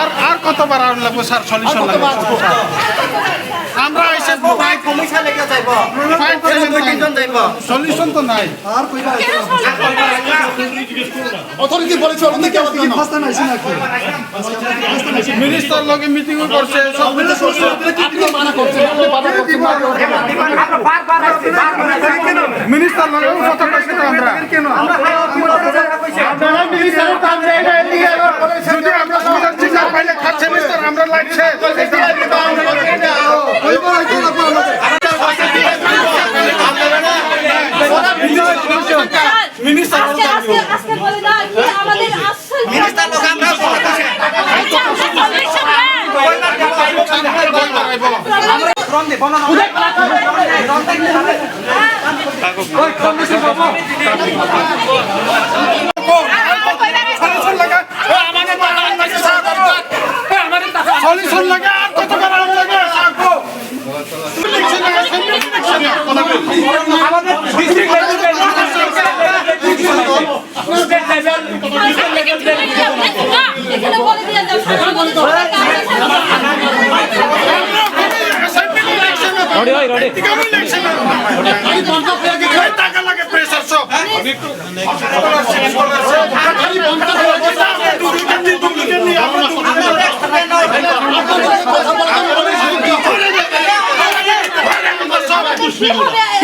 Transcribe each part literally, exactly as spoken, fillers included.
আর, আর কতবার আউন লাগবো sir, solution লাগবো স্যার। আমরা এসে আর কত বার কমিশন লেগে যাইবো? ফাইন কত সেভেন দুই নাইন। তিনজন যাইবো? সলিউশন তো নাই। আর কইবা? অথরিটি বলেছে, অন্য কেউ আসবে না। ফার্স্ট টাইম আইসি নাকি? মিনিস্টার লগে মিটিং করছে, সব কিছু করছে। আপনি মানা করছেন, আপনি বাধা করছেন না। মিনিস্টার লগে কথা কইছে তো আমরা। কেন? আমরা আপনারা মিনিস্টারের কাম দেয় না, এদিকে যদি আমরা সুযোগ সুবিধা পাইলে থার্ড সেমিস্টার আমরা লাগছে। মিনিস্টার আজকে, আজকে, আজকে বলে দাও, কি আমাদের আসল মিনিস্টার লোক আমরা আচ্ছা, আমরা সলিউশন দেন। সলিউশন লাগে, আর কত করা লাগে? আমাদের ডিস্ট্রিক্ট লেভেল এখানে বলে দিয়ে যাও। Ready, ready. টাকা লাগে, প্রেশার সব।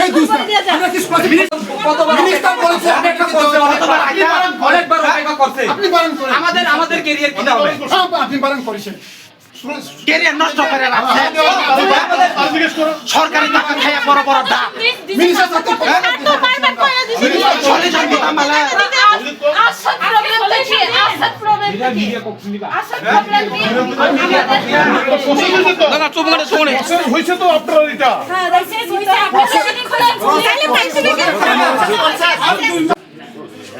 এই দুই, আমরা কি মিনিস্টার বলেছে, আপনি বারণ করেন। অনেকবার অপেক্ষা করছে। আপনি বারণ করেন। আমাদের, আমাদের ক্যারিয়ার কি হবে? হ্যাঁ, আপনি বারণ করেছেন। ক্যারিয়ার নষ্ট করে রাখছে। সরকারি টাকা খাইয়া বড় বড় ডাক। মিনিস্টার সাথে কথা বলতে পারছেন না। সলিউশন দিতাম মানে। আসল প্রবলেম দেখি, আসল প্রবলেম দেখি। আসল প্রবলেম দেখি। না, না, চুপ করে শুনে। হয়েছে তো আপনার এটা। হ্যাঁ, হয়েছে, হয়েছে। আপনার সাথে খোলা আছে। তাহলে পাইছে না কেন?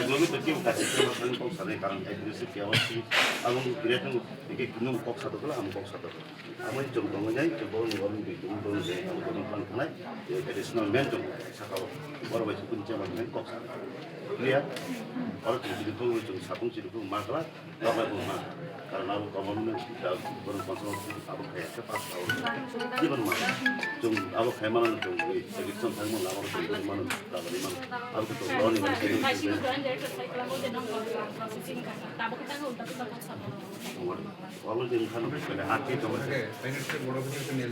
একজনই তো কেউ কাছে কেউ আসলে কম সাথে কারণ এক দেশে কেউ আসছে এবং বিরাট একে কিন্তু কম সাথে বলে আমি কম সাথে। Amo chwng tongwi nai, chwng borokni borokni twi tongwi tongwi tongwi tongwi tongwi tongwi thanai, additional main chwng saka o, borok bai chwng chairman hinwi kok sa. Clear? Oro chwng chiri phuru chwng sapung chiri phuru ma kla, tok bai bo ma. Karon abo common no, borok control abo khai khe pass out. Jibon ma. Chwng abo khai mano chwng wi, election thang mano abo khai mano, tabani mano. Abo to borokni mano. Already wngkha no, bwswkali hati tongo.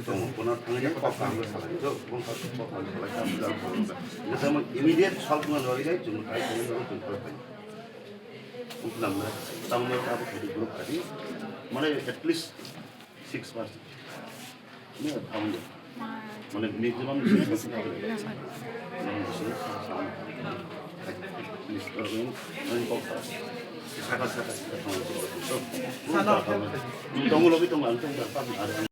Tongo, kono thangwi kok kangwi salai, jo, bongkha kok kangwi salai, tamo jang kok kangwi salai. Jemon immediate solve wngna bagwi jai, chwng thai tongwi jagwi chwng thai. Uphlam na, tamo abo khaidi group khaidi, mane at least six percent. Ni tamo. Mane minimum six percent. Saka, saka, saka, tongo logi tongo, ang tongo,